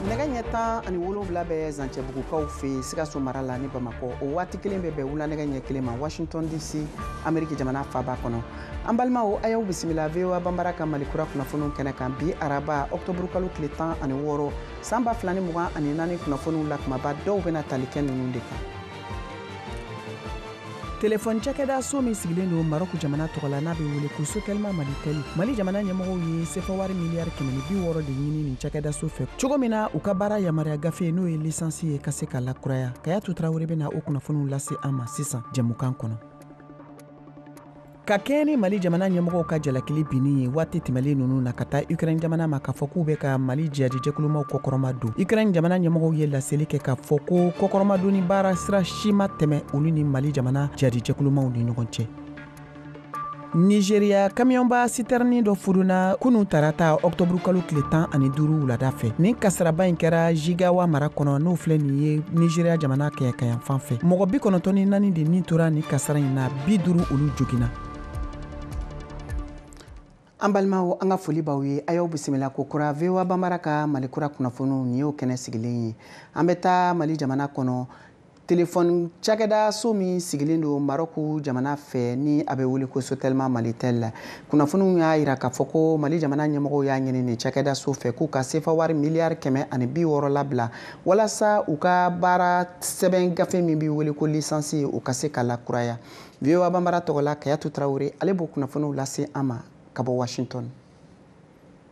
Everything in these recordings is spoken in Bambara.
Nɛgɛ ɲɛ 17 bɛ Zancɛbugukaw fɛ yen, Sikaso mara la ni Bamakɔ. O waati kelen bɛ bɛn wula nɛgɛ ɲɛ 1 ma Washington DC, Ameriki jamana faaba kɔnɔ. An balimaw, a y'aw bisimila VOA Banbara ka Mali kura kunnafoniw kɛnɛ kan bi araba ɔkutɔburu kalo tile 16 san 2024. Kunnafoniw la kumaba dɔw bɛna tali kɛ ninnu de kan: telefɔni cakɛda so min sigilen don Marɔku jamana tɔgɔ la, n'a bɛ wele ko Sotelma Malitel, Mali jamana ɲɛmɔgɔw ye sefa wari miliyari 160 de ɲini nin cakɛda so fɛ, cogo min na u ka baara yamaruya gafe, n'o ye lisansi ye, ka se ka lakuraya. Kayatu Tarawele bɛna o kunnafoniw lase an ma sisan jɛmukan kɔnɔ. Ka kɛɲɛ ni Mali jamana ɲɛmɔgɔw ka jalakili binni ye waati tɛmɛlen ninnu na ka taa Ukraine jamana ma, k'a fɔ k'u bɛ ka Mali jihadijɛkulumaw kɔkɔrɔma don, Ukraine jamana ɲɛmɔgɔw ye laseli kɛ k'a fɔ ko kɔkɔrɔmadonni baara sira si ma tɛmɛ olu ni Mali jamana jihadijɛkulumaw ni ɲɔgɔn cɛ. Nizeriya, kamiyɔnba sitɛrinin dɔ furuna kunu tarata ɔktɔburu kalo tile 15 wulada fɛ. Nin kasaraba in kɛra Jigawa mara kɔnɔ, n'o filɛ nin ye Nizeriya jamana kɛɲɛkayan fan fɛ. Mɔgɔ 94 de nin tora nin kasara in na, 50 olu joginna. An balimaw, an ka foli b'aw ye, a y'aw bisimila ko kura VOA Banbara ka Mali kura kunnafoniw. Nin y'o kɛnɛ sigilen ye. An bɛ taa Mali jamana kɔnɔ. Telefɔni cakɛda so min sigilen don Marɔku jamana fɛ, ni a bɛ wele ko Sotelma Malitel, kunnafoniw y'a yira k'a fɔ ko Mali jamana ɲɛmɔgɔw y'a ɲini nin cakɛda so fɛ k'u ka sefa wari miliyari 160 labila, walasa u ka baara sɛbɛn gafe min bɛ wele ko lisansi, u ka se ka lakuraya. VOA Banbara tɔgɔ la, Kayatu Tarawele, ale b'o kunnafoniw lase an ma ka bɔ Washington.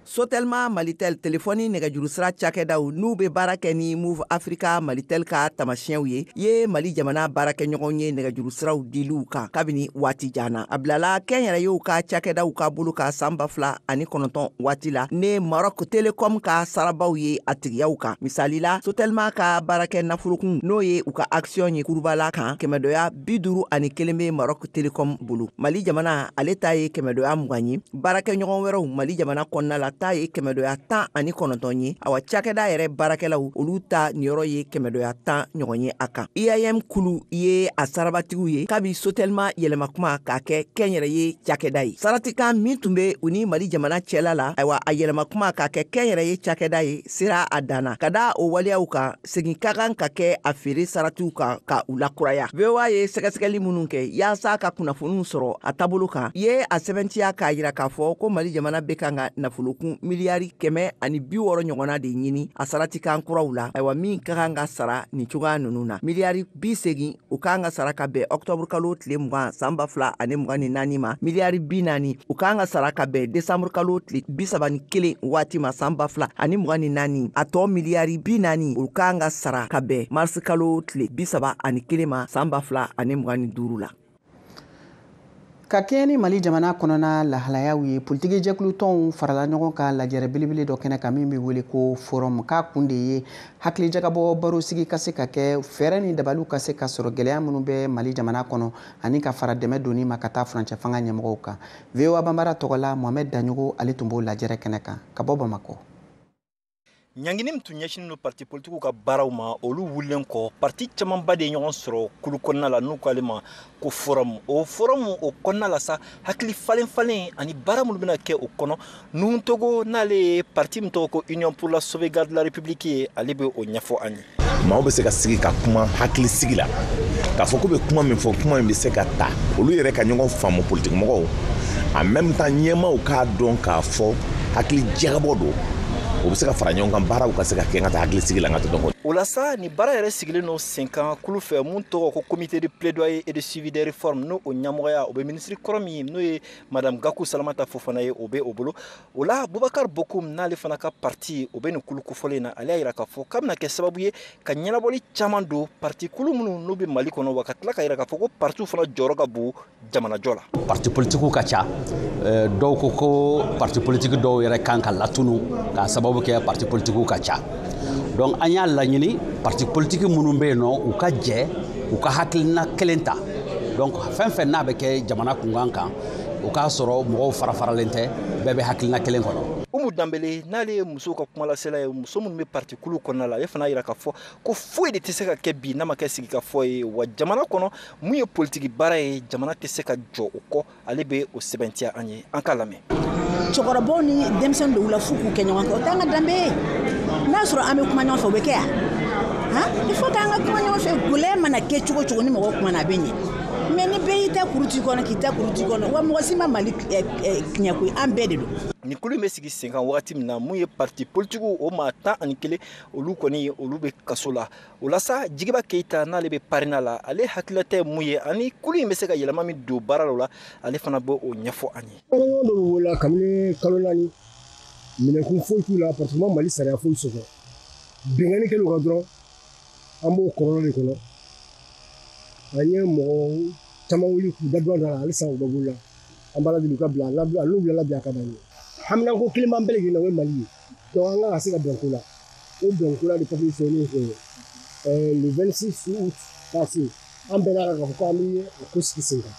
Sotelma Malitel telefɔni nɛgɛjurusira cakɛdaw, n'u bɛ baara kɛ ni Moov Africa Malitel ka tamasiyɛnw ye, ye Mali jamana baarakɛɲɔgɔn ye nɛgɛjurusiraw diliw kan kabini waati jan na. A bilala kɛnyɛrɛyew ka cakɛdaw ka bolo ka san 2009 waati la ne Maroc Telecom ka sarabaw ye a tigiyaw kan. Misali la, Sotelma ka baarakɛ nafolokun, n'o ye u ka action ye kurubala kan, kɛmɛdɔya 51 bɛ Maroc Telecom bolo. Mali jamana, ale ta ye kɛmɛdɔya 20 ye. Baarakɛɲɔgɔn wɛrɛw Mali jamana kɔnɔna la ta ye kɛmɛdɔya 19 ye. Awa, cakɛda yɛrɛ baarakɛlaw, olu ta niyɔrɔ ye kɛmɛdɔya 10 ɲɔgɔn ye a kan. IAM kulu ye a sarabatigiw ye kabi Sotelma yɛlɛma kuma k'a kɛ kɛnyɛrɛye cakɛda ye. Saratikan min tun bɛ u ni Mali jamana cɛla la, ayiwa, a yɛlɛma kuma k'a kɛ kɛnyɛrɛye cakɛda ye sera a danna. Ka da o waleyaw kan, segin ka kan ka kɛ a feere saratiw kan ka u lakuraya. VOA ye sɛgɛsɛgɛli minnu kɛ yaasa ka kunnafoniw sɔrɔ a taabolo kan, ye a sɛbɛntiya k'a yira k'a fɔ ko Mali jamana bɛ kan ka nafolokun miliyari 160 ɲɔgɔnna de ɲini a saratikan kuraw la. Ayiwa, min ka kan ka sara nin cogoya ninnu na: miliyari 80, o kan ka sara ka bɛn ɔktɔburu kalo tile 20 san 2024 ma; miliyari 40, o kan ka sara ka bɛn desanburu kalo tile 31 waati ma san 2024; a tɔ miliyari 40, o kan ka sara ka bɛn marisi kalo tile 31 ma san 2025 la. Ka kɛɲɛ ni Mali jamana kɔnɔna lahalayaw ye, politiki jɛkulu tɔnw farala ɲɔgɔn kan lajɛrɛ belebele dɔ kɛnɛ kan min bɛ wele ko forum, k'a kun de ye hakilijagabɔ barosigi ka se ka kɛ, fɛɛrɛ ni dabaliw ka se ka sɔrɔ gɛlɛya minnu bɛ Mali jamana kɔnɔ, ani ka fara dɛmɛ donni ma ka taa furancɛ fanga ɲɛmɔgɔw kan. VOA Banbara tɔgɔ la, Mohamed Daɲogo, ale tun b'o lajɛrɛ kɛnɛ kan ka bɔ Bamakɔ. Ɲangini min tun ɲɛsinnen don parti politikiw ka baaraw ma, olu wulilen kɔ, parti camanba de ye ɲɔgɔn sɔrɔ kulu kɔnɔna la n'u k'ale ma ko forum. O forum o kɔnɔna la sa, hakili falen falen ani baara minnu bɛna kɛ o kɔnɔ. Nuhun Togo, n'ale ye parti min tɔgɔ ko Union pour la sauvegarde de la République ye, ale bɛ o ɲɛfɔ an ye. Maaw bɛ se ka sigi ka kuma hakili sigi la, k'a fɔ k'u bɛ kuma min fɔ, kuma min bɛ se ka ta, olu yɛrɛ ka ɲɔgɔn faamu, politiki mɔgɔw, en même temps ɲɛmaaw k'a dɔn k'a fɔ hakili jagabɔ don, o bɛ se ka fara ɲɔgɔn kan, baaraw ka se ka kɛ n ka taa hakili sigi la, n ka taa dɔn. O la sa, nin baara yɛrɛ sigilen don sen kan kulu fɛ mun tɔgɔ ko Comité de plaidoyer et de suivi des réformes, n'o o ɲɛmɔgɔya o bɛ minisiri kɔrɔ min ye, n'o ye madame Gakou Salamata Fofana ye, o bɛ o bolo. O la, Bubakar Bokum, n'ale fana ka parti o bɛ nin kulu kofɔlen na, ale y'a yira k'a fɔ k'a bɛna kɛ sababu ye ka ɲɛnabɔli caman don parti kulu minnu n'u bɛ Mali kɔnɔ, wa ka tila ka yira k'a fɔ ko partiw fana jɔyɔrɔ ka bon jamanajɔ la. Parti politikiw ka ca. Dɔw ko ko parti politiki dɔw yɛrɛ kan ka latunu k'a sababu kɛ parti politikiw ka ca. Donc an y'a laɲini, parti politiki minnu bɛ yen nɔ, u ka jɛ, u ka hakilina kelen ta. Donc fɛn fɛn n'a bɛ kɛ jamana kunkan kan, o k'a sɔrɔ mɔgɔw fara faralen tɛ, bɛɛ bɛ hakilina kelen kɔnɔ. Umu Danbele, n'ale ye musow ka kumalasela ye, muso minnu bɛ parti kulu kɔnɔna la, ale fana yira k'a fɔ ko foyi de tɛ se ka kɛ bi n'a ma kɛ sigikafɔ ye, wa jamana kɔnɔ mun ye politiki baara ye, jamana tɛ se ka jɔ o kɔ. Ale bɛ o sɛbɛntiya an ye, an k'a lamɛn. Cɛkɔrɔbaw ni denmisɛnnin dɔw la, f'u k'u kɛ ɲɔgɔn kan, o t'an ka danbe ye. N'a sɔrɔ an bɛ kuma ɲɔgɔn fɛ, o bɛ kɛ yan. Han, il faut k'an ka kuma ɲɔgɔn fɛ. Gɛlɛya mana kɛ cogo cogo, ni mɔgɔ kumana, a bɛ ɲɛ. Mais ni bɛɛ y'i ta kuru t'i kɔnɔ, k'i ta kuru t'i kɔnɔ, wa mɔgɔ si ma Mali tiɲɛ koyi, an bɛɛ de don. Nin kulu in bɛ sigi sen kan wagati min na, mun ye parti politigiw o maa 11, olu kɔni olu bɛ kaso la. O la sa, Jigiba Keyita, n'ale bɛ parina la, ale hakililata ye mun ye ani kulu in bɛ se ka yɛlɛma min don baara la, ale fana bɛ o ɲɛfɔ an ye. Ɲɔgɔn dɔw wolola kabini kalo 4, minɛkun foyi t'u la, parce que ma Mali sariya foyi sɔsɔ. Binkanni kɛlen u kan dɔrɔn, an b'o kɔlɔlɔ de kɔnɔ. An ye mɔgɔ caman wuli k'u da don a la, halisa u bɛ bolo la. An b'a deli u ka bila, n'u bilala bi, a ka d'an ye. Haminanko kelen b'an bɛɛ lajɛlen na, o ye Mali ye. Donc an kan ka se ka bɛn ko la. O bɛn ko la de papier sɛbɛnnen fɛ le 26 août passé, an bɛnna kan k'a fɔ ko an bɛ a ko sigi sen kan.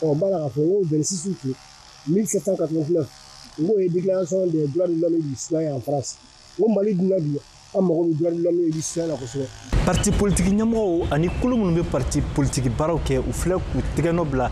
Ɔ, n b'a la k'a fɔ n ko 26 août 1789, n k'o ye déclaration des droits de l'homme et du citoyen en France. N ko Mali dun na bi, an mago bɛ droit de l'homme et du citoyen la kosɛbɛ. Parti politique ɲɛmɔgɔw ani kulu minnu bɛ parti politique baaraw kɛ, u filɛ k'u tɛgɛ nɔ bila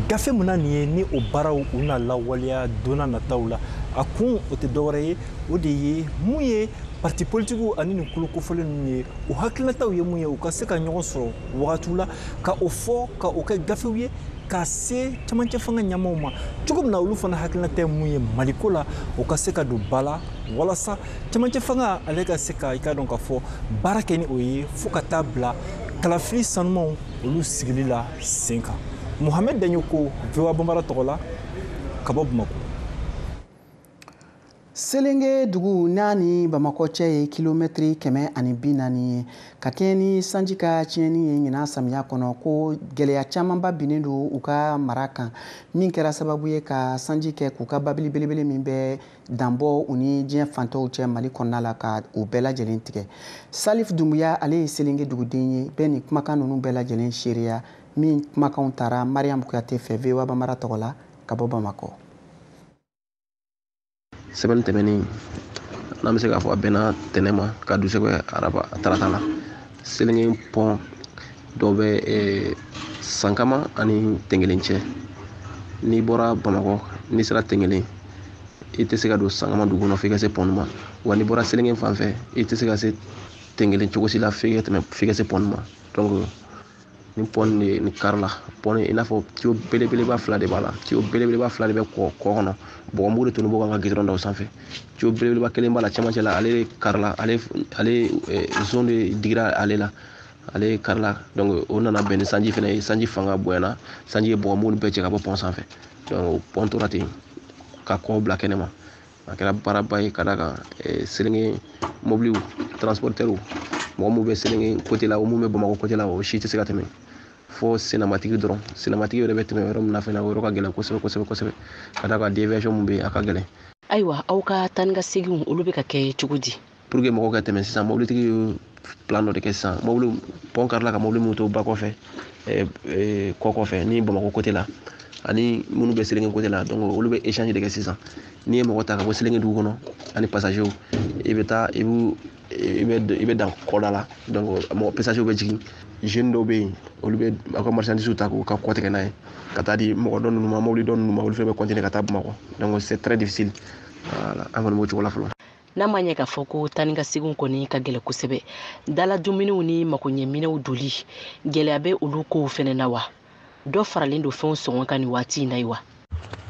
gafe min na nin ye, ni o baaraw u na lawaleya don n'a nataw la. A kun o tɛ dɔwɛrɛ ye, o de ye mun ye parti politigiw ani nin kulu kofɔlen ninnu ye, u hakilinataw ye mun ye, u ka se ka ɲɔgɔn sɔrɔ wagatiw la ka o fɔ, ka o kɛ gafew ye ka se camancɛ fanga ɲɛmaaw ma, cogo min na olu fana hakilinata ye mun ye Maliko la, o ka se ka don ba la, walasa camancɛ fanga ale ka se ka i ka dɔn ka fɔ baara kɛ ni o ye, fo ka taa bila kalafili sanumanw olu sigili la sen kan. Mohamed Daɲoko, VOA Bambara tɔgɔ la, ka bɔ Bamakɔ. Selenge dugu n'a ni Bamakɔ cɛ ye kilomɛtiri 140 ye, ka kɛɲɛ ni sanji ka tiɲɛni ye ɲinan samiya kɔnɔ, ko gɛlɛya camanba binnen don u ka mara kan, min kɛra sababu ye ka sanji kɛ k'u ka babili belebele min bɛ danbɔ u ni diɲɛ fantɔw cɛ Mali kɔnɔna la, ka o bɛɛ lajɛlen tigɛ. Salif Dunbuya, ale ye Selenge duguden ye, bɛɛ nin kumakan ninnu bɛɛ lajɛlen seereya, min kumakanw tara Mariam Kuyate fɛ, VOA Bambara tɔgɔ la, ka bɔ Bamakɔ. Semaine tɛmɛnen, n'an bɛ se k'a fɔ a bɛnna tɛnɛ ma ka du sɛbɛ araba tarata la, Selenge pont dɔ bɛ Sankama ani Tɛngelen cɛ. N'i bɔra Bamakɔ, n'i sera Tɛngelen, i tɛ se ka don Sankama dugu kɔnɔ f'i ka se pont ma. Wa n'i bɔra Selenge fan fɛ, i tɛ se ka se Tɛngelen cogo si la f'i ka tɛmɛ, f'i ka se pont ma. Donc ni pont de ni kari la, pont i n'a fɔ tuyau belebeleba fila de b'a la. Tuyau belebeleba fila de bɛ kɔ kɔnɔ, bɔgɔmugu de tonnen bɔ kan ka gidɔrɔn da o sanfɛ. Tuyau belebeleba kelen b'a la cɛmancɛ la, ale de kari la, ale zone de digira ale la, ale kari la. Donc o nana bɛn ni sanji fɛnɛ ye, sanji fanga bonyana, sanji ye bɔgɔmugu bɛɛ cɛ ka bɔ pont sanfɛ. Donc o pont tora ten ka kɔ bila kɛnɛ ma. A kɛra baaraba ye, ka d'a kan Selenge mobiliw, transportɛriw, mɔgɔ mun bɛ Selenge côté la, o mun bɛ Bamakɔ côté la, o si tɛ se ka tɛmɛ fo senamatigi dɔrɔn. Senamatigi yɛrɛ bɛ tɛmɛ yɔrɔ min na fɛnɛ, o yɔrɔ ka gɛlɛn kosɛbɛ kosɛbɛ kosɛbɛ, ka d'a kan déviation mun bɛ yen, a ka gɛlɛn. Ayiwa, aw ka taa ni ka seginw, olu bɛ ka kɛ cogo di? Pour que mɔgɔw ka tɛmɛ sisan, mobilitigi ye plan dɔ de kɛ sisan. Mobili pont karila ka mobili minnu to ba kɔfɛ, kɔ kɔfɛ ni Bamakɔ côté la ani minnu bɛ Selenge côté la, donc olu bɛ échange de kɛ sisan. N'i ye mɔgɔ ta ka bɔ Selenge dugu kɔnɔ ani passager, i bɛ taa i bɛ dan kɔda la. Donc mɔgɔ passager bɛ jigin. Jeune dɔw bɛ yen, olu bɛ aw ka marchandise ta k'u ka kɔ tigɛ n'a ye ka taa di mɔgɔ dɔ ninnu ma, mobili dɔ ninnu ma, olu fɛnɛ bɛ continuer ka taa Bamakɔ. Donc c'est très difficile. Voilà, an kɔni b'o cogo la fɔlɔ. N'a ma ɲɛ k'a fɔ ko taa ni ka seginw kɔni ka gɛlɛn kosɛbɛ, dala dumuniw ni makoɲɛminɛw doli, gɛlɛya bɛ olu kow fɛnɛ na wa? Dɔ faralen don fɛnw sɔngɔ kan nin waati in na ye wa?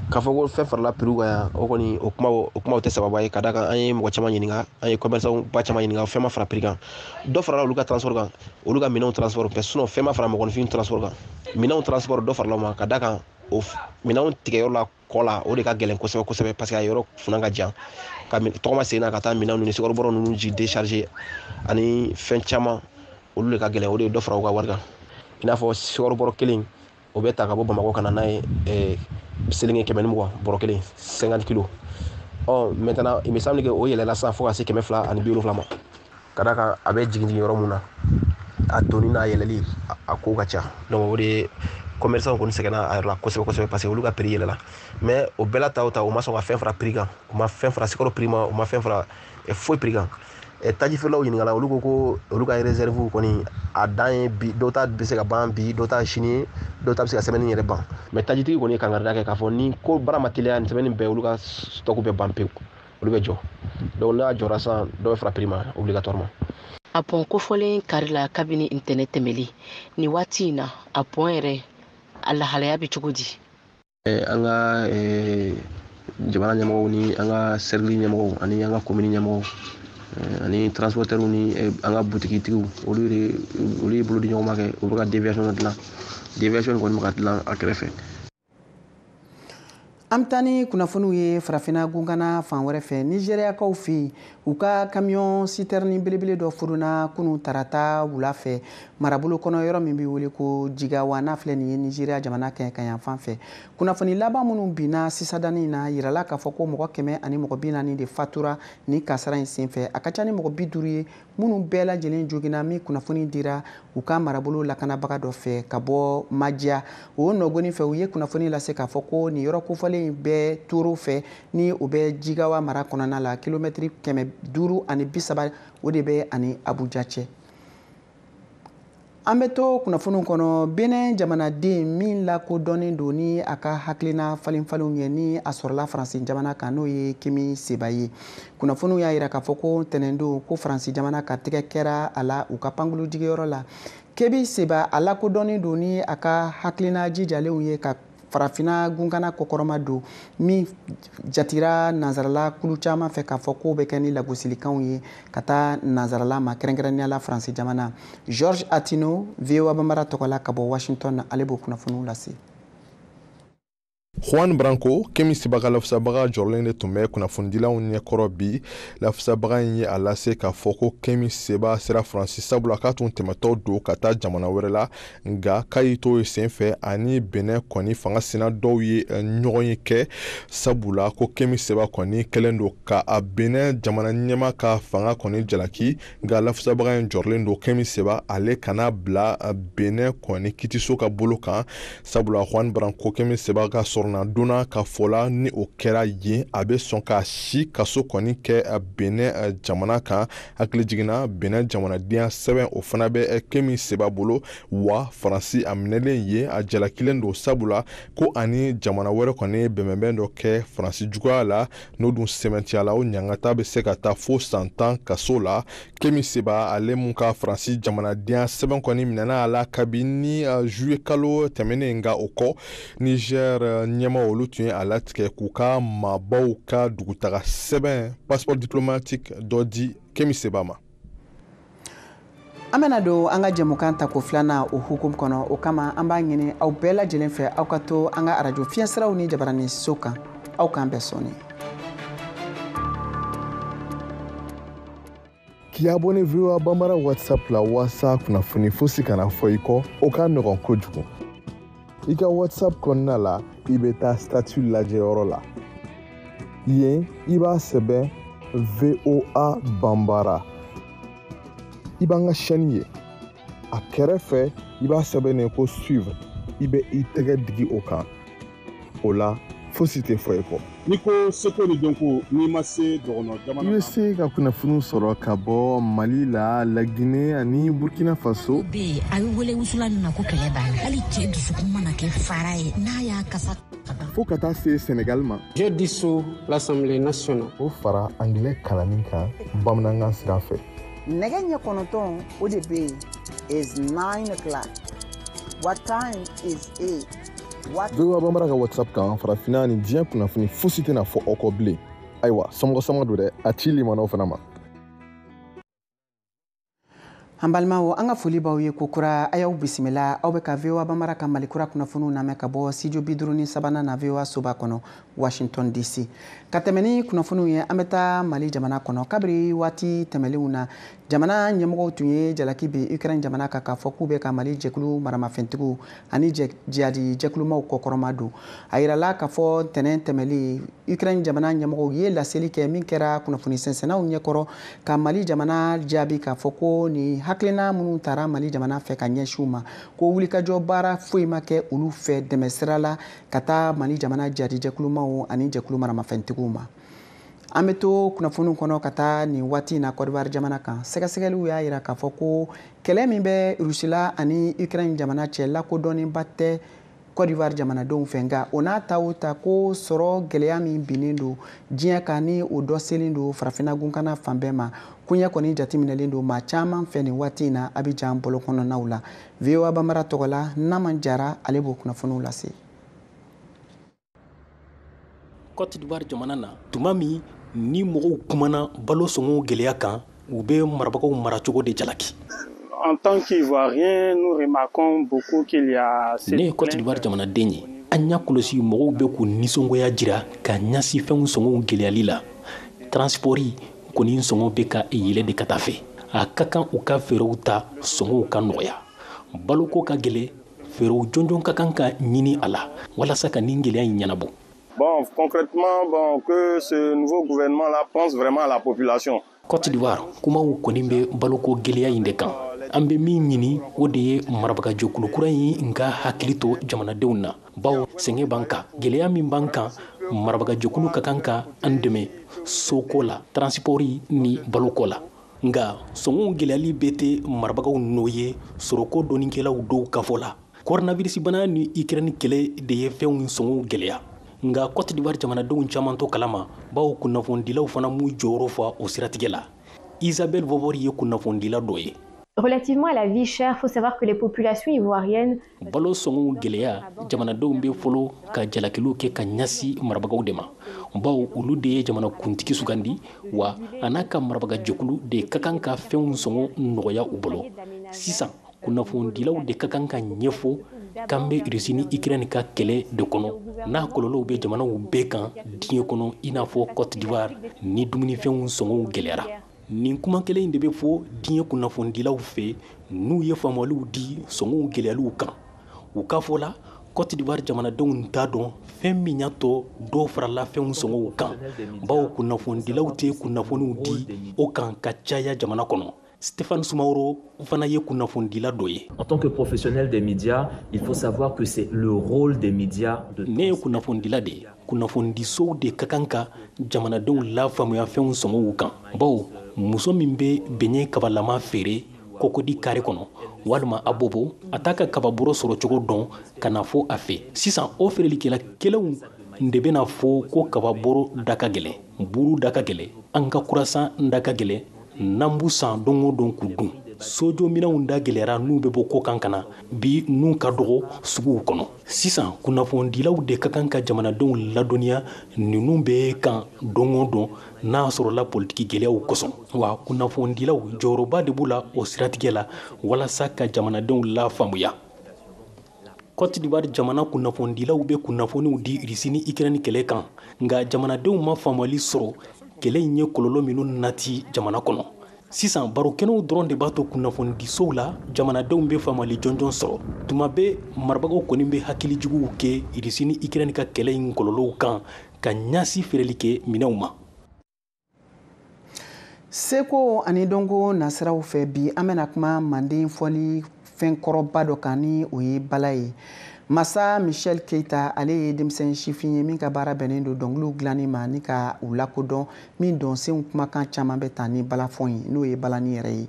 K'a fɔ ko fɛn farala prix kan yan, o kɔni o kumaw tɛ sababa ye, ka d'a kan an ye mɔgɔ caman ɲininka, an ye commerçant ba caman ɲininka, fɛn ma fara prix kan. Dɔ farala olu ka transport kan, olu ka minɛnw transport kɛ. Sinon fɛn ma fara mɔgɔninfin transport kan. Minɛnw transport, dɔ farala o ma, ka d'a kan o minɛnw tigɛyɔrɔ la kɔ la, o de ka gɛlɛn kosɛbɛ kosɛbɛ, parce que a yɔrɔ funa ka jan, ka tɔgɔma sen na ka taa minɛnw ni sukaro bɔrɔ ninnu ji décharger ani fɛn caman, olu de ka gɛlɛn. O de ye dɔ fara u ka wari kan. I n'a fɔ sukaro bɔrɔ kelen, o bɛ ta ka bɔ Bamakɔ ka na n'a ye Selenge, 120 bɔrɔ kelen, 50 kilos. Ɔ, maintenant il me semble que o yɛlɛla sisan fo ka se 270 ma, ka d'a kan a bɛ jigin jigin yɔrɔ mun na, a donni n'a yɛlɛli a ko ka ca. Donc o de ye commerçant kɔni sɛgɛnna a yɛrɛ la kosɛbɛ kosɛbɛ, parce que olu ka prix yɛlɛla. Mais o bɛɛ la ta o ta, u ma sɔn ka fɛn fara prix kan, u ma fɛn fara sukaro prix ma, u ma fɛn fara foyi prix kan. Taji feerelaw ɲininkala, olu ko ko olu ka réserve kɔni a dan ye bi. Dɔw ta bɛ se ka ban bi, dɔw ta sini ye, dɔw ta bɛ se ka semaine yɛrɛ ban. Mais tajitigi kɔni ye kankarida kɛ k'a fɔ ni ko baara ma teliya, nin semaine bɛɛ olu ka stock bɛ ban pewu, olu bɛ jɔ. Donc n'a jɔra sisan, dɔ bɛ fara prix ma obligatoirement. A pɔn kofɔlen kari la kabini ntɛnɛn tɛmɛlen. Nin waati in na, a pɔn yɛrɛ a lahalaya bɛ cogo di? An ka jamana ɲɛmɔgɔw ni an ka cercle ɲɛmɔgɔw ani an ka commune ɲɛmɔgɔw ani transporteurs ni an ka butigitigiw, olu de olu ye bolo di ɲɔgɔn ma kɛ, u bɛ ka déviation dilan. Déviation kɔni bɛ ka dilan a kɛrɛfɛ. An bɛ taa ni kunnafoniw ye Farafinna gunkana fan wɛrɛ fɛ. Nizeriyakaw fɛ yen, u ka camion citerne belebele dɔ furuna kunun tarata wula fɛ marabolo kɔnɔ, yɔrɔ min bɛ wele ko Jigawa, n'a filɛ nin ye Nizeriya jamana kɛɲɛka fan fɛ. Kunnafoni laban minnu binna sisadani na yirala k'a fɔ ko mɔgɔ 140 de fatura ni kasara in senfɛ. A ka ca ni mɔgɔ 50 ye minnu bɛɛ lajɛlen joginna, min kunnafoni dira u ka marabolo lakanabaga dɔ fɛ ka bɔ Majiya. O nɔgɔni fɛ, u ye kunnafoni lase k'a fɔ ko nin yɔrɔ kofɔlen in bɛɛ Toro fɛ, ni o bɛ Jigawa mara kɔnɔna la, kilomɛtiri 530, o de bɛ ani Abuja cɛ. An bɛ to kunnafoniw kɔnɔ. Benin jamanaden min lakodɔnnen don ni a ka hakilina falenfalenw ye, ni a sɔrɔla Faransi jamana kan, n'o ye Kemi Seba ye, kunnafoniw y'a yira k'a fɔ ko ntɛnɛndon ko Faransi jamana ka tɛgɛ kɛra a la u ka pankulu jigiyɔrɔ la. Kemi Seba, a lakodɔnnen don ni a ka hakilina jijalenw ye ka Farafinna gunkana kɔkɔrɔma don, min jatira nansarala kulu caman fɛ k'a fɔ k'o bɛ kɛ ni lagosilikanw ye ka taa nansarala ma, kɛrɛnkɛrɛnnenya la Faransi jamana. George Atino, VOA Bambara tɔgɔ la ka bɔ Washington, ale b'o kunnafoniw lase. Juan Branco, Kemi Seba ka lafasabaga jɔrɔlen de tun bɛ kunnafonidilaw ɲɛkɔrɔ bi. Lafasabaga in ye a lase k'a fɔ ko Kemi Seba sera Faransi sabula k'a tun tɛmɛtɔ don ka taa jamana wɛrɛ la, nka k'a y'i to yen senfɛ ani Benin kɔni fanga sina dɔw ye ɲɔgɔn ye kɛ, sabula ko Kemi Seba kɔni kɛlen don ka a Benin jamana ɲɛmaa ka fanga kɔni jalaki. Nka lafasabaga in jɔrɔlen don Kemi Seba ale kana bila Benin kɔni kitiso ka bolo kan, sabula Juan Branco, Kemi Seba ka sɔrɔ na donna ka fɔ la, ni o kɛra yen, a bɛ sɔn ka si kaso kɔni kɛ Benin jamana kan. Hakili jiginna, Benin jamanadenya sɛbɛn, o fana bɛ Kemi Seba bolo wa. Faransi a minɛlen ye, a jalakilen don sabula ko ani jamana wɛrɛ kɔni bɛnbɛnbɛn dɔ kɛ Faransi juguya la. N'o dun sɛmɛntiya la, o ɲangata bɛ se ka taa fo san 10 kaso la. Kemi Seba, ale mun ka Faransi jamanadenya sɛbɛn kɔni minɛna a la kabini juillet kalo tɛmɛnen, nka o kɔ Niger ɲɛma olu tun ye a latigɛ k'u ka maabaw ka dugutaga sɛbɛn, passeport diplomatique dɔ di Kemi Seba ma. An bɛna don an ka jɛmukan tako filanan o hukumu kɔnɔ. O kama, an b'a ɲini aw bɛɛ lajɛlen fɛ, aw ka to an ka arajo fiɲɛsiraw ni jabaranin so kan. Aw k'an bɛn sɔɔni. K'i abonné VOA Bambara WhatsApp la waasa kunnafoni fosi kana fɔ i kɔ, o ka nɔgɔn kojugu. I ka WhatsApp kɔnɔna la, i bɛ taa statut lajɛyɔrɔ la. Yen, i b'a sɛbɛn VOA Bambara, i b'an ka chaîne ye. A kɛrɛfɛ, i b'a sɛbɛn ko suivre, i bɛ i tɛgɛ digi o kan. O la, fosi tɛ fɔ i kɔ. N'i ko seko ni dɔnko, n'i ma se dɔgɔnɔ jamana I bɛ se ka kunnafoniw sɔrɔ ka bɔ Mali la, Laginɛ ani Burkina Faso. Bɛ yen, a bɛ wele wusula min ma ko kɛlɛ banna, hali cɛ dusukun mana kɛ fara ye n'a y'a kasa. Fo ka taa se Senegal ma. J'ai dissous l'Assemblée nationale. O fara angilɛ kalanni kan bamanankan sira fɛ. Nɛgɛ ɲɛ 9, o de bɛ yen, is 9 o'clock. What time is it? What VOA Bambara ka WhatsApp kan, farafinna ni diɲɛ kunnafoni fosi tɛna fɔ aw kɔ bilen. Ayiwa, somɔgɔ sama don dɛ, a ci limanaw fana ma. An balimaw, an ka foli b'aw ye kokura. A y'aw bisimila. Aw bɛ ka VOA Bambara ka Mali Kura kunnafoniw lamɛn ka bɔ studio 53nan na, VOA soba kɔnɔ, Washington DC. Ka tɛmɛ ni kunnafoniw ye, an bɛ taa Mali jamana kɔnɔ. Kabiri waati tɛmɛlenw na, jamana ɲɛmɔgɔw tun ye jalaki bin Ukraine jamana kan k'a fɔ k'u bɛ ka Mali jɛkulu maramafɛntigiw ani jihadi jɛkulumaw kɔkɔrɔma don. A yirala k'a fɔ ntɛnɛn tɛmɛlen, Ukraine jamana ɲɛmɔgɔw ye laseli kɛ min kɛra kunnafoni sɛnsɛnnaw ɲɛkɔrɔ, ka Mali jamana jaabi k'a fɔ ko nin hakilina minnu tara Mali jamana fɛ ka ɲɛsin u ma, ko wulikajɔ baara foyi ma kɛ olu fɛ dɛmɛ sira la ka taa Mali jamana jihadi jɛkulumaw ani jɛkulu maramafɛntigiw ma. An bɛ to kunnafoniw kɔnɔ ka taa nin waati in na Côte d'Ivoire jamana kan. Sɛgɛsɛgɛliw y'a yira k'a fɔ ko kɛlɛ min bɛ Rusila ani Ukraine jamana cɛ, lakodɔnnenba tɛ. Côte d'Ivoire jamanadenw fɛ. Nka o n'a ta o ta, ko sɔrɔ gɛlɛya min binnen don diɲɛ kan, ni o dɔ selen don farafinna gunkana fan bɛɛ ma, koɲɛ kɔni jateminɛlen don maa caman fɛ nin waati in na Abidjan bɔlɔn kɔnɔnaw la. VOA Bambara tɔgɔ la, Naman Jara, ale b'o kunnafoniw lase. Côte d'Ivoire jamana na, tuma min ni mɔgɔw kumana balo sɔngɔw gɛlɛya kan, u bɛ marabagaw maracogo de jalaki. En tant qu'Ivoiriens, nous remarquons beaucoup qu'il y a. Ne ye Côte d'Ivoire jamanaden ye. An y'a kɔlɔsi, mɔgɔw bɛ k'u nisɔngoya jira ka ɲɛsin fɛnw sɔngɔw gɛlɛyali la. Transport kɔni sɔngɔ bɛ ka yɛlɛ de ka taa fɛ. A ka kan u ka fɛɛrɛw ta, sɔngɔw ka nɔgɔya. Baloko ka gɛlɛ, fɛɛrɛw jɔnjɔn ka kan ka ɲini a la walasa ka nin gɛlɛya in ɲɛnabɔ. Bon, concrètement, bon, que ce nouveau gouvernement-là pense vraiment à la population. Côte d'Ivoire, kumaw kɔni bɛ baloko gɛlɛya in de kan. An bɛ min ɲini, o de ye marabagajɛkulu kura in ka hakili to jamanadenw na, bawo sɛgɛn b'an kan, gɛlɛya min b'an kan. Marabagajɛkulu ka kan ka an dɛmɛ soko la, transport ni baloko la. Nka sɔngɔw gɛlɛyali bɛɛ tɛ marabagaw nɔ ye. Sɔrɔko dɔnnikɛlaw dɔw ka fɔ la, coronavirus bana ni Ukraine kɛlɛ de ye fɛnw sɔngɔw gɛlɛya. Nka Côte d'Ivoire jamanadenw caman to kalama, bawo kunnafonidilaw fana m'u jɔyɔrɔ fa o siratigɛ la. Isabelle Vovori ye kunnafonidila dɔ ye. Relativement à la vie chère, il faut savoir que les populations ivoiriennes. Balo sɔngɔw gɛlɛya, jamanadenw bɛ fɔlɔ ka jalakiliw kɛ ka ɲɛsin marabagaw de ma, bawo olu de ye jamana kuntigi sugandi, wa a n'a ka marabagajɛkulu de ka kan ka fɛnw sɔngɔ nɔgɔya u bolo. Sisan, kunnafonidilaw de ka kan ka ɲɛfɔ k'an bɛ Russie ni Ukraine ka kɛlɛ de kɔnɔ, n'a kɔlɔlɔw bɛ jamanaw bɛɛ kan diɲɛ kɔnɔ, i n'a fɔ Côte d'Ivoire, ni dumunifɛnw sɔngɔw gɛlɛyara. Nin kuma kelen in de bɛ fɔ diɲɛ kunnafonidilaw fɛ n'u ye faamuyaliw di sɔngɔw gɛlɛyaliw kan. U ka fɔ la, Côte d'Ivoire jamanadenw t'a dɔn fɛn min y'a to dɔw farala fɛnw sɔngɔw kan, bawo kunnafonidilaw tɛ kunnafoniw di o kan ka caya jamana kɔnɔ. Stéphane Soumaoro fana ye kunnafonidila dɔ ye. En tant que professionnel des médias, il faut savoir que c'est le rôle des médias de. Ne ye kunnafonidila de ye. Kunnafonidisow de ka kan ka jamanadenw lafaamuya fɛnw sɔngɔw kan, bawo muso min bɛ beɲɛ kabalama feere Kɔkɔdi kare kɔnɔ walima Abobo, a t'a ka kababɔrɔ sɔrɔ cogo dɔn ka na fɔ a fɛ. Sisan, o feerelikɛla kelenw de bɛna fɔ ko kababɔrɔ da ka gɛlɛn, buru da ka gɛlɛn, an ka kurasan da ka gɛlɛn, n'an b'u san don o don k'u dun. Sojɔminɛnw da gɛlɛyara n'u bɛ bɔ kɔkan ka na bi, n'u ka dɔgɔ suguw kɔnɔ. Sisan, kunnafonidilaw de ka kan ka jamanadenw ladɔnniya ninnu bɛɛ kan don o don, n'a sɔrɔla politiki gɛlɛyaw kosɔn. Wa kunnafonidilaw jɔyɔrɔba de b'u la o siratigɛ la walasa ka jamanadenw lafaamuya. Côte d'Ivoire jamana kunnafonidilaw bɛ kunnafoniw di Russie ni Ukraine kɛlɛ kan, nka jamanadenw ma faamuyali sɔrɔ kɛlɛ in ye kɔlɔlɔ minnu nati jamana kɔnɔ. Sisan, barokɛnɛw dɔrɔn de b'a to kunnafonidisow la jamanadenw bɛ faamuyali jɔnjɔn sɔrɔ. Tuma bɛɛ, marabagaw kɔni bɛ hakilijuguw kɛ Russie ni Ukraine ka kɛlɛ in kɔlɔlɔw kan ka ɲɛsin feereli kɛ minɛnw ma. Seko ani dɔnko nasiraw fɛ, bi an bɛna kuma manden fɔli fɛn kɔrɔba dɔ kan, ni o ye bala ye. Masa Michel Keita, ale ye denmisɛn sifin ye min ka baara bɛnnen don dɔnkiliw dilanni ma ni ka u lakodɔn, min dɔnsenw kumakan caman bɛ ta ni balafɔn ye, n'o ye balani yɛrɛ ye.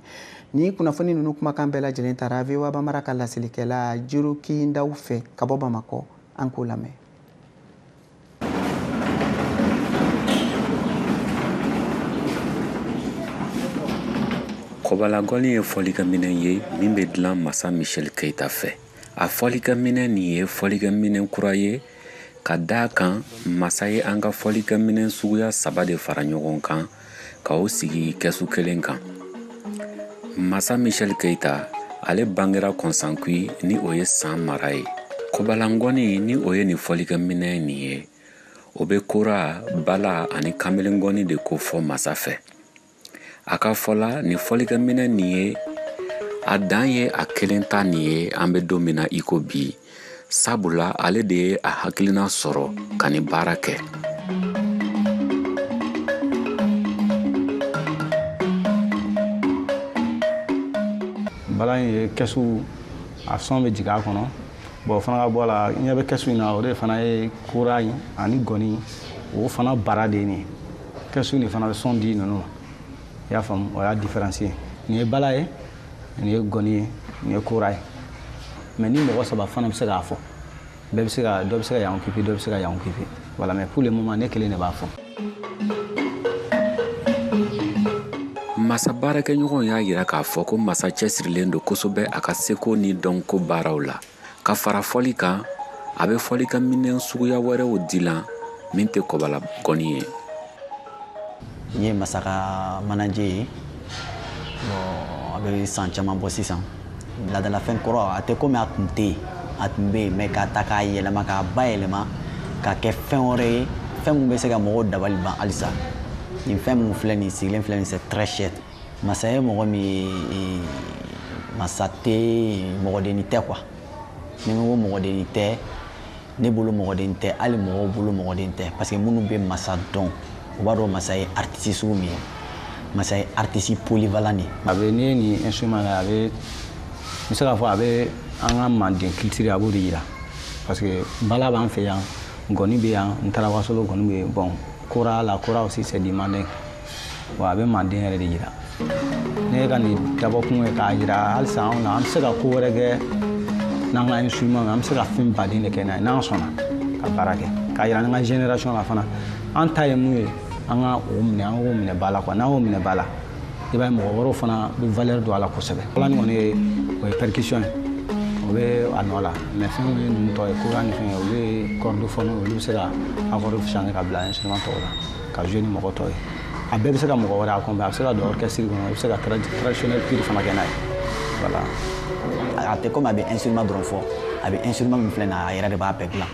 Ni kunnafoni ninnu kumakan bɛɛ lajɛlen tara VOA Bambara ka laselikɛla Jiroki Ndaw fɛ ka bɔ Bamakɔ. An k'o lamɛn. Kɔbalagɔni ye fɔlikɛminɛn ye min bɛ dilan Masa Michel Keita fɛ. A fɔlikɛminɛn nin ye fɔlikɛminɛn kura ye, ka da kan masa ye an ka fɔlikɛminɛn suguya saba de fara ɲɔgɔn kan ka o sigi kɛsu kelen kan. Masa Michel Keita, ale bangera Kɔnsankui, ni o ye San mara ye. Kɔbalangɔni, ni o ye nin fɔlikɛminɛn nin ye, o bɛ kora, bala ani kamelengɔni de ko fɔ masa fɛ. A ka fɔ la, nin fɔlikɛminɛn nin ye a dan ye a kelen ta nin ye an bɛ don min na i ko bi, sabula ale de ye a hakilina sɔrɔ ka nin baara kɛ. Bala in ye kɛsu, a sɔn bɛ jigin a kɔnɔ. Bon, o fana ka bɔ a la, ɲɛ bɛ kɛsu in na, o de fana ye kura in ani gɔni, o fana bara de ye nin ye. Kɛsu nin fana bɛ sɔn di ninnu ma, i y'a faamu? O y'a différence ye. Nin ye bala ye, nin ye gɔni ye, nin ye kura ye. Mais ni mɔgɔ saba fana bɛ se k'a fɔ, Bɛɛ bɛ se ka, dɔ bɛ se ka yan occuper, dɔ bɛ se ka yan occuper. Voilà, mais pour le moment ne kelen de b'a fɔ. Masa baarakɛɲɔgɔn y'a yira k'a fɔ ko Masa cɛsirilen don kosɛbɛ a ka seko ni dɔnko baaraw la. Ka fara fɔli kan, a bɛ fɔlikɛminɛn suguya wɛrɛw dilan min tɛ kɔbala gɔni ye. N ye Masa ka manager ye. Bon, a bɛ san caman bɔ sisan. Laadalafɛn kɔrɔ, a tɛ komi a tun tɛ yen, a tun bɛ yen, mais k'a ta k'a yɛlɛma, k'a bayɛlɛma, k'a kɛ fɛn wɛrɛ ye, fɛn min bɛ se ka mɔgɔw dabali ban halisa. Nin fɛn min filɛ nin, sigilen filɛ nin, c'est très cher. Masa ye mɔgɔ min ye, Masa tɛ mɔgɔdenni tɛ quoi. Ni n ko mɔgɔdenni tɛ, ne bolo mɔgɔden tɛ, hali mɔgɔw bolo mɔgɔden tɛ, parce que minnu bɛ Masa dɔn, u b'a dɔn Masa ye artiste sugu min ye. Masa ye artiste polyvalent de ye. A bɛ, n'i ye nin instrument la, a bɛ, n bɛ se k'a fɔ a bɛ an ka manden culture, a b'o de yira, parce que bala b'an fɛ yan, ngɔni bɛ yan, n taara Wasolo ngɔni bɛ yen. Bon, kora, la kora aussi c'est du mandin. Bon, a bɛ manden yɛrɛ de yira. Ne ka nin dabɔkun ye k'a yira halisa anw na, an bɛ se ka ko wɛrɛ kɛ n'an ka instrument, an bɛ se ka fɛn baden de kɛ n'a ye n'an sɔnna ka baara kɛ, k'a yira an ka génération la fana, an ta ye mun ye, an ka o minɛ, an k'o minɛ ba la quoi. N'an y'o minɛ ba la, i b'a ye mɔgɔ wɛrɛw fana bɛ valeur don a la kosɛbɛ. Bala nin kɔni ye, o ye percussion ye, o bɛ a nɔ la, mais fɛn min ye ninnu tɔ ye, kora ni fɛn ye, olu ye corde olu bɛ se ka accord changer ka bila instrument tɔw la ka jouer ni mɔgɔ tɔw ye. A bɛɛ bɛ se ka mɔgɔ wɛrɛ accompagner, a bɛ se ka don orchestre kɔnɔ, i bɛ se ka traditionnel pur fana kɛ n'a ye. Voilà. A tɛ komi a bɛ instrument dɔrɔn fɔ, a bɛ instrument min filɛ nin ye, a yɛrɛ de b'a bɛɛ dilan.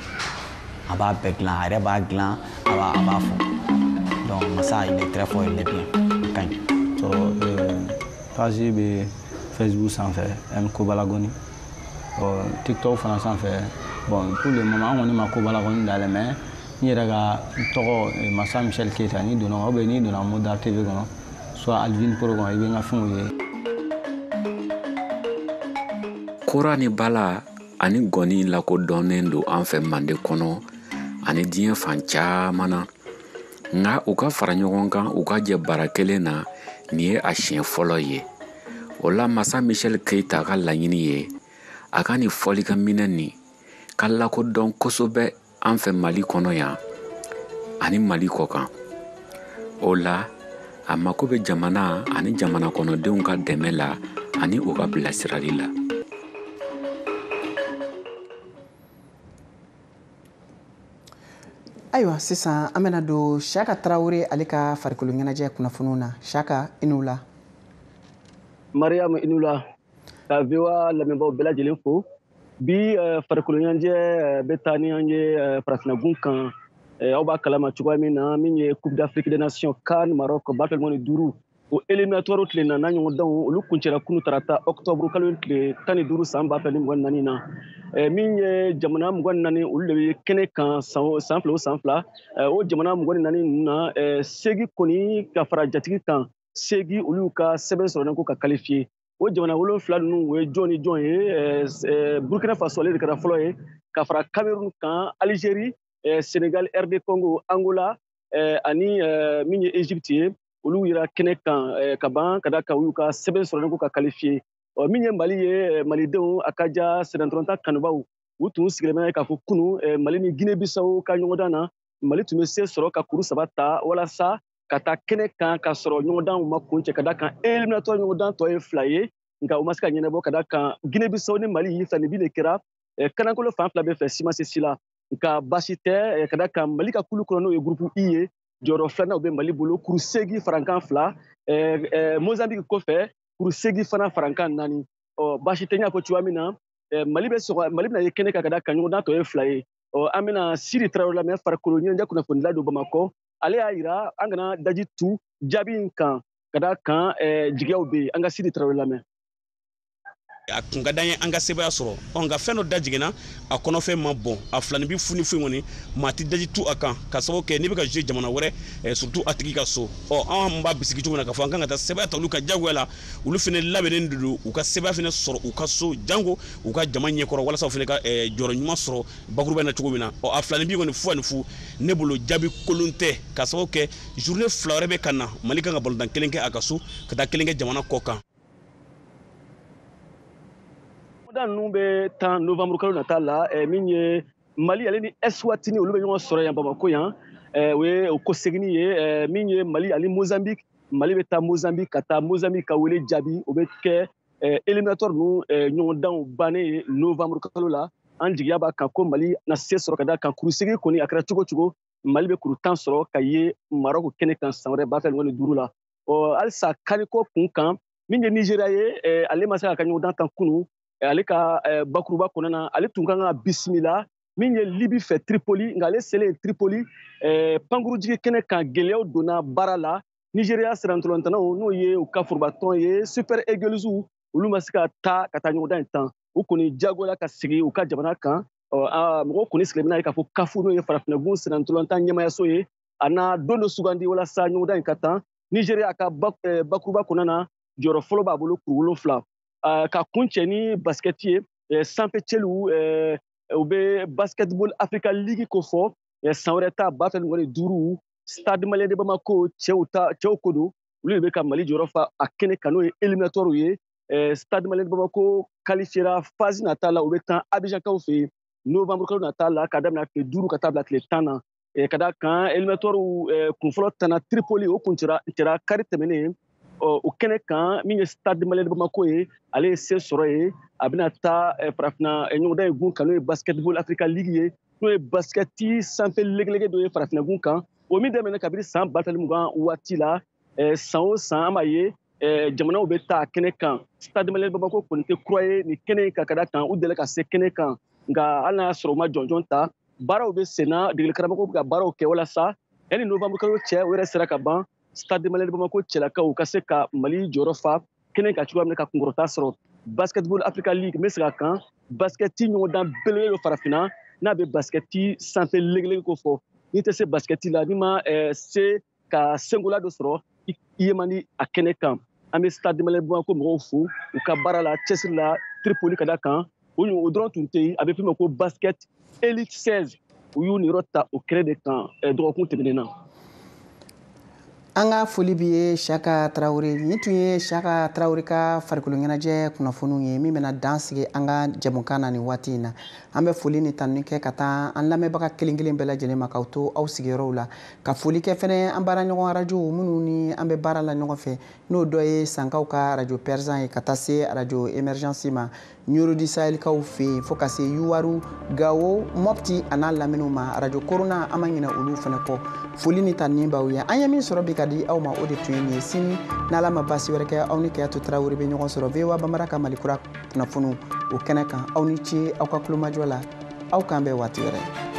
A b'a bɛɛ dilan, a yɛrɛ b'a dilan, a b'a fɔ. Donc Masa, il est très fort, il est bien. A ka ɲi. Sɔrɔ page bɛ Facebook sanfɛ, M Kobalagoni. TikTok fana sanfɛ. Bon, pour le moment an kɔni ma Kobalagoni dayɛlɛ, mais n yɛrɛ ka n tɔgɔ Masa Michel Keita, n'i donna ou bien n'i donna Modar TV kɔnɔ, soit Alvin Pro kɔnɔ, i bɛ n ka fɛnw ye. Kora ni bala ani gɔni lakodɔnnen don an fɛ Mande kɔnɔ ani diɲɛ fan caman na. Nka u ka fara ɲɔgɔn kan, u ka jɛ baara kelen na, nin ye a siɲɛ fɔlɔ ye. O la Masa Michel Keita ka laɲini ye a ka nin fɔlikɛminɛn nin ka lakodɔn kosɛbɛ an fɛ Mali kɔnɔ yan ani Mali kɔ kan. O la a mako bɛ jamana ani jamana kɔnɔdenw ka dɛmɛ la ani u ka bilasirali la. Ayiwa, sisan an bɛna don Siyaka Tarawele ale ka farikolo ɲɛnajɛ kunnafoniw na. Siyaka, i n'u la. Mariam, i n'u la. Ka VOA lamɛnbaaw bɛɛ lajɛlen fo. Bi farikolo ɲɛnajɛ bɛ taa ni an ye farafinnagun kan. Aw b'a kalama cogoya min na, min ye Coupe d'Afrique des Nations CAN Maroc 2025, o éliminatoire tile naani ɲɔgɔndanw, olu kuncɛra kunu tarata octobre kalo tile 15 san 2024 na. Min ye jamana 24, olu de bɛ kɛnɛ kan san fila o san fila. O jamana 24 ninnu na, 8 kɔni ka fara jatigi kan, 8 olu ka sɛbɛn sɔrɔ ko ka qualifier. O jamana 7 ninnu, o ye jɔn ni jɔn ye? Burkina Faso, ale de kɛra fɔlɔ ye, ka fara Cameroun kan, Algérie, Sénégal, RD Congo, Angola ani min ye Égypte ye, olu yira kɛnɛ kan ka ban, ka da kan u y'u ka sɛbɛn sɔrɔ ko ka qualifier. Min ye Mali ye, Malidenw a ka ja sennantolatan kanubaw, u tun sigilen bɛ k'a fɔ kunu Mali ni Guinée Bissau ka ɲɔgɔndan na, Mali tun bɛ se sɔrɔ ka kuru 3 ta walasa ka taa kɛnɛ kan, ka sɔrɔ ɲɔgɔndanw ma kuncɛ, ka da kan éliminatoire ɲɔgɔndan tɔ ye 2 ye, nka u ma se ka ɲɛnabɔ, ka da kan Guinée Bissau ni Mali y'i 2 ni bi de kɛra kanankolo fan fila bɛɛ fɛ, si ma se si la. Nka baasi tɛ, ka da kan Mali ka kulu kɔnɔ, n'o ye groupe I ye, jɔyɔrɔ filanan bɛ Mali bolo, kuru 8 farankan 2, Mozambique kɔfɛ kuru 8 fana farankan 4. Ɔ baasi tɛ, n y'a fɔ cogoya min na, Mali bɛ sɔgɔ, Mali bɛna ye kɛnɛ kan, ka da kan ɲɔgɔndan tɔ ye 2 ye. Ɔ an bɛna Siri Tarawele lamɛn, farikolo ɲɛnajɛ kunnafonidila don Bamakɔ. Ale y'a yira an kana daji tu jaabi in kan, ka da kan jigiyaw bɛ yen. An ka Siri Tarawele lamɛn. A kun ka d'an ye an ka sebaaya sɔrɔ, ɔ nka fɛn dɔ da jiginna a kɔnɔfɛn ma bɔn, a filani bi fu ni foyi kɔni maa tɛ daji tu a kan, ka sababu kɛ n'i bɛ ka jouer jamana wɛrɛ, surtout a tigi ka so. Ɔ an b'a bisigi cogo min na k'a fɔ an kan ka taa sebaaya ta olu ka jagoya la, olu fana labɛnnen de don u ka sebaaya fana sɔrɔ u ka so, jango u ka jama ɲɛkɔrɔ, walasa u fana ka jɔyɔrɔ ɲuman sɔrɔ bakuruba in na cogo min na. Ɔ a filani bi kɔni fu ani fu, ne bolo jaabi kolon tɛ, ka sababu kɛ journée 2 wɛrɛ bɛ ka na, Mali kan ka balontan kelen kɛ a ka so, ka taa kelen kɛ jamana kɔ kan. Da ninnu bɛ tan novembre kalo nata la, min ye Mali ale ni Eswatini olu bɛ ɲɔgɔn sɔrɔ yan Bamakɔ yan. O ye o kɔseginni ye. Min ye Mali ani Mozambique, Mali bɛ taa Mozambique ka taa Mozambique ka wele jaabi. O bɛ kɛ éliminatoire ninnu ɲɔgɔndanw bannen ye novembre kalo la. An jigiya b'a kan ko Mali na se sɔrɔ ka d'a kan kurusegin kɔni a kɛra cogo cogo, Mali bɛ kuru 10 sɔrɔ ka ye Maroc kɛnɛ kan san wɛrɛ 2025 la. Ɔ halisa CAN ko kun kan, min ye Nigéria ye, ale ma se k'a ka ɲɔgɔndan tan kunun. Ale ka bakuruba kɔnɔna na, ale tun kan ka bisimila min ye Libi fɛ Tripoli, nka ale selen Tripoli pankurujigi kɛnɛ kan, gɛlɛyaw donna baara la. Nigéria sirantolantanaw, n'o ye u ka forobatɔn ye Super Eagles, olu ma se ka taa ka taa ɲɔgɔndan in tan. U kɔni jagoya ka sigi u ka jamana kan. Mɔgɔw kɔni sigilen bɛna ye k'a fɔ CAF, n'o ye farafinnagun sirantolatan ɲɛmayaso ye, a na don dɔ sugandi walasa ɲɔgɔndan in ka tan. Nigéria ka bakuruba kɔnɔna na, jɔyɔrɔ fɔlɔ b'a bolo kuru 7. Ka kun cɛ ni basket ye, sanfɛ cɛliw, u bɛ Basketball Africa League ko fɔ san wɛrɛ ta 2025, Stade Malien de Bamako cɛw ta, cɛw ko don, olu de bɛ ka Mali jɔyɔrɔ fa a kɛnɛ kan, n'o ye éliminatoire ye. Stade Malien de Bamako qualifiera phase nata la, u bɛ taa Abidjankaw fɛ yen novembre kalo nata la, ka daminɛ tile 5 ka taa bila tile 10 na. Ka d'a kan éliminatoire kunfɔlɔ tanna Tripoli, o kun cɛra kari tɛmɛnen. O kɛnɛ kan, min ye Stade Malien de Bamako ye, ale ye se sɔrɔ ye, a bɛna taa farafinna ɲɔgɔndan in gun kan, n'o ye Basketball Africa League ye, n'o ye basketi sanfɛ legelege dɔ ye farafinna gun kan, o min daminɛ kabini san 2020 waati la. San o san an b'a ye jamanaw bɛ taa kɛnɛ kan. Stade Malien de Bamako kɔni tɛ kura ye nin kɛnɛ in kan, ka d'a kan u delila ka se kɛnɛ kan, nka hali n'a y'a sɔrɔ u ma jɔnjɔn ta, baaraw bɛ sen na, degeli karamɔgɔw bɛ ka baaraw kɛ walasa yanni novembre kalo cɛ, o yɛrɛ sera ka ban, Stade Malien de Bamako cɛlakaw ka se ka Mali jɔyɔrɔ fa kɛnɛ kan cogoya min na ka kunkɔrɔta sɔrɔ. Basketball Africa League, n bɛ segin a kan, basketi ɲɔgɔndan belebele dɔ farafinna, n'a bɛ basketi sanfɛ legelege ko fɔ. N'i tɛ se basketi la, n'i ma se ka sengola dɔ sɔrɔ, i ye man di a kɛnɛ kan. An bɛ Stade Malien de Bamako mɔgɔw fo u ka baara la, cɛsiri la Tripoli, ka d'a kan o dɔrɔn tun tɛ yen, a bɛ f'o ma ko basket Elite 16, u y'u niyɔrɔ ta o kɛnɛ de kan dɔgɔkun tɛmɛnen na. An ka foli bi ye Siyaka Tarawele. Nin tun ye Siyaka Tarawele ka farikolo ɲɛnajɛ kunnafoniw ye, min bɛna dan sigi an ka jɛmukan na nin waati in na. An bɛ foli ni tanuni kɛ ka taa an lamɛnbaga kelen kelen bɛɛ lajɛlen ma, k'aw to aw sigiyɔrɔw la, ka foli kɛ fɛnɛ an baaraɲɔgɔn arajo minnu ni an bɛ baara la ɲɔgɔn fɛ, n'o dɔ ye Sankaw ka arajo Persan ye, ka taa se arajo Emergence ma Ɲoro di Sahelikaw fɛ yen, fo ka se Yuwaru, Gawo, Mɔpti a n'a laminiw ma, arajo Korona, an ma ɲinɛ olu fɛnɛ kɔ. Foli ni tanuni b'aw ye. An ye min sɔrɔ bi ka di aw ma, o de tun ye nin ye. Sini, n'Ala ma baasi wɛrɛ kɛ, aw ni Keyatu Tarawele bɛ ɲɔgɔn sɔrɔ VOA Bambara ka Mali kura kunnafoniw o kɛnɛ kan. Aw ni ce aw ka kulomajɔ la. Aw k'an bɛn waati wɛrɛ.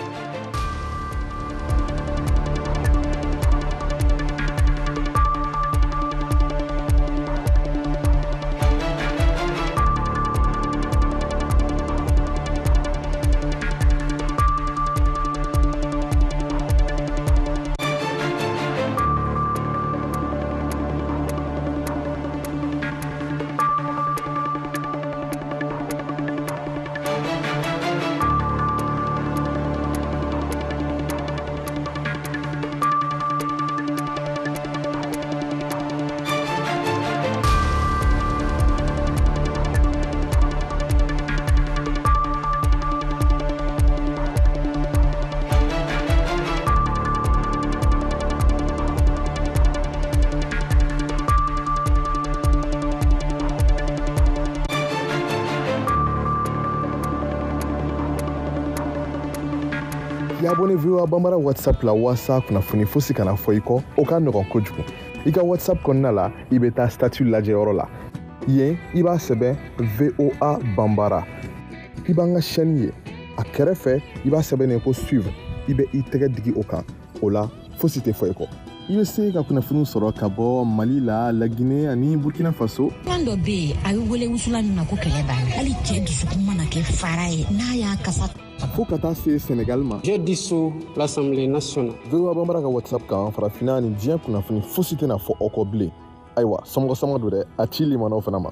Abonné VOA Bambara WhatsApp la walasa kunnafoni fosi kana fɔ i kɔ. O ka nɔgɔn kojugu. I ka WhatsApp kɔnɔna la, i bɛ taa statut lajɛyɔrɔ la yen, i b'a sɛbɛn VOA Bambara, i b'an ka chaîne ye. A kɛrɛfɛ, i b'a sɛbɛn ko suivre, i bɛ i tɛgɛ digi o kan. O la fosi tɛ fɔ i kɔ. I bɛ se ka kunnafoniw sɔrɔ ka bɔ Mali la, Laginɛ ani Burkina Faso. Kan dɔ bɛ yen, a bɛ wele wusulan min ma ko kɛlɛ b'a la, hali cɛ dusukun mana kɛ fara ye, n'a y'a kasa fo ka taa se Senegal ma. J'ai dissous l'Assemblée nationale. VOA Bambara ka WhatsApp kan, farafinna ni diɲɛ kunnafoni fosi tɛna fɔ aw kɔ bilen. Ayiwa, somɔgɔ sama don dɛ, a ci limanaw fana ma.